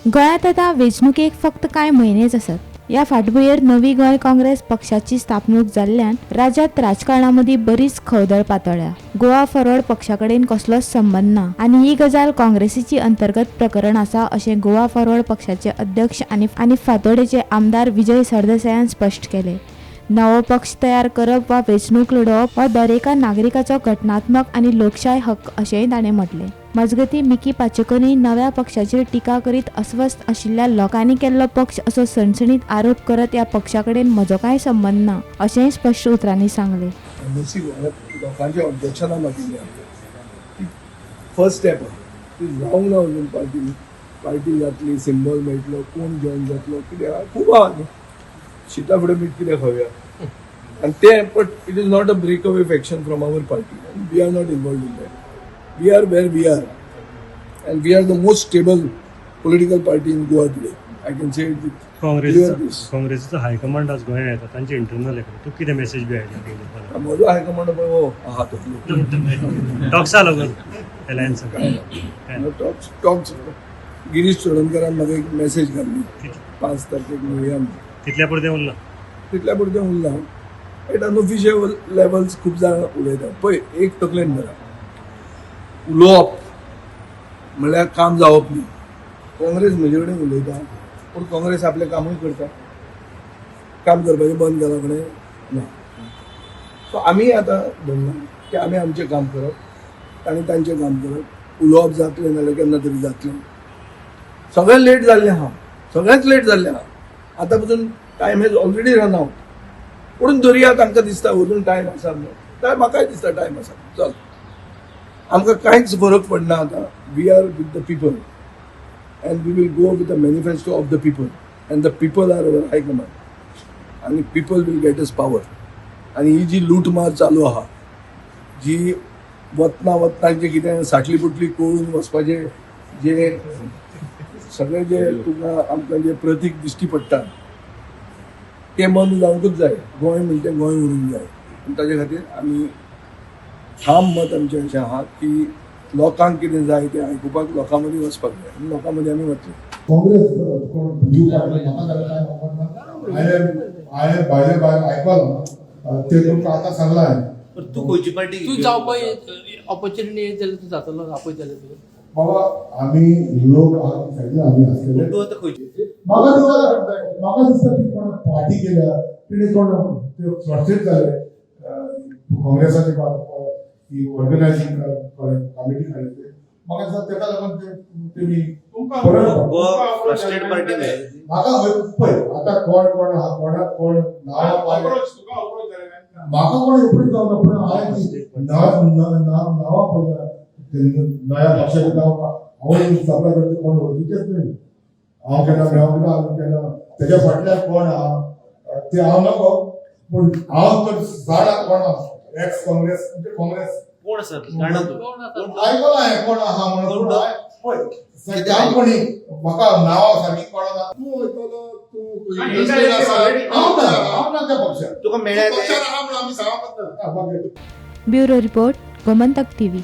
गोंयांत आतां वेंचणुकेक फक्त कांय म्हयनेच आसात. ह्या फाटभुंयेर नवी गोंय काँग्रेस पक्षाची स्थापणूक जाल्ल्यान राज्यांत राजकारणा मदीं बरीच खवदळ पातळ्ळ्या. गोवा फॉरवर्ड पक्षा कडेन कसलोच संबंद ना आनी ही गजाल काँग्रेसीची अंतर्गत प्रकरण आसा, अशें गोवा फॉरवर्ड पक्षाचे अध्यक्ष आनी फातोडेचे आमदार विजय सरदेसायान स्पश्ट केलें. नवो पक्ष तयार करप वा वेंचणूक लडोवप हो दरेका नागरिकाचो घटनात्मक आनी लोकशाय हक्क, अशेंय ताणें म्हटलें. मजगतीं, मिकी पाचेकोनी नव्या पक्षाचेर टिका करीत अस्वस्थ आशिल्ल्या लोकांनी केल्लो पक्ष असो सणसणीत आरोप करत ह्या पक्षा कडेन म्हजो कांय संबंद ना, अशेंय स्पश्ट उतरांनी सांगलें. एनएसी लोकांच्या ऑब्जेक्शनां मागिल्ली आमकां. ती फर्स्ट स्टेप आहा. ती जावंक ना अजून. पार्टी पार्टी जातली, सिंबल मेळटलो, कोण जॉईन जातलो, कितें आहा, खूब आहा न्ही. शिता फुडें मीठ कितें खावया. आनी तें, but it is not a break away faction from our party. We are not involved in that. We are where we are and we are the most stable political party in Goa today. I can say it with काँग्रेसीचो this. काँग्रेसीचो high command आज गोंयांत येता. तांचे internal येता. तूं कितें message बी आयली? म्हजो हायकमांड पळय, हो आहा तसलो. टॉक्सा लागून एलायन्स? टॉक्स टॉक्स, गिरीश चोडणकरान म्हाका एक मेसेज घाल्ली, 5 तारखेक मेळया म्हणून. तितल्या पुरतें उरलां? तितल्या पुरतें उरलां. एट अनऑफिशियल लेवल्स खूब जाण उलयतात. पळय, एक तकलेन धरा, उलोवप म्हणल्यार काम जावप न्ही. काँग्रेस म्हजे कडेन उलयता, पूण काँग्रेस आपलें कामूय करता. काम करपाचें बंद केलां कडेन ना. सो आमी आतां धरलां की आमी आमचें काम करप, तांणी तांचें काम करप. उलोवप जातलें नाल्यार केन्ना तरी जातलें. सगळें लेट जाल्लें आहा, सगळेंच लेट जाल्लें आहा. आतां पसून time has already run out. पूण धरया, तांकां दिसता अजून टायम आसा म्हणून, काय म्हाकाय दिसता टायम आसा. चल, आमकां कांयच फरक पडना आतां. We are with the people and we will go with the manifesto of the people, and the people are our high command आनी people will get us power. आनी ही जी लूटमार चालू आहा, जी वतना वतना जे कितें साटली पुटली कळून वचपाचें, जे सगळे जे तुका आमकां जे प्रतीक दिश्टी पडटा, ते बंद जावंकूच जाय. गोंय म्हणजे गोंय उरूंक जाय आनी ताजे खातीर आमी ठाम मत आमचें अशें आहा की लोकांक कितें जाय तें आयकुपाक लोकां मदीं वचपाक जाय आनी लोकां मदीं आमी वतले. काँग्रेस कोण you party, म्हाका जाल्यार कांय खबर ना. हांवें भायले भायर आयकलां ते तुमकां आतां सांगलां हांवें. पण तू खंयची पार्टी? तूं जावपा ऑपॉर्च्युनिटी येत जाल्यार तूं जातलो? आपयत जाल्यार तुका? बाबा, आमी लोक आहा सायडीन आमी आसलेले. तूं आतां खंयची? म्हाका दिसता ती कोण पार्टी केल्या तेणी कोण ते फ्रस्ट्रेट जाले. काँग्रेसाची ही ऑर्गनायझींग कमिटी काडली ते, म्हाका दिसता तेका लागून ते तेणी परत गोवा फ्रस्ट्रेट पार्टी न्हय? म्हाका पळय, आतां कोण कोण आहा, कोणाक कोण नांवां पाडले, म्हाका कोण एप्रोच जावना. पूण हांवें ती नांवां पळयल्या, ते नव्या पक्षाचें नांव. हांव सप्लाय करता, कोण वळखीचेच न्हय. हांव केन्ना मेळोंक ना, हांव केन्ना तेज्या फाटल्यान कोण आहा ते हांव नको, पूण हांव तर जाणा कोण आहा. एक्स काँग्रेस म्हणजे काँग्रेस. कोण आसा जाणा तूं? कोण आसा? आयकलां हांवें कोण आहा म्हणून, पूण हांवें पळय सामपणी म्हाका नांवां सारकी कळना. तूं वयतलो, तूं इंटरेस्टेड आसा? हांव ना त्या पक्षात. तुका मेळ्ळ्या ते? पक्षार आहा म्हणून आमी सांगप ना. हा, बाकी. Bureau report, Gomantak TV.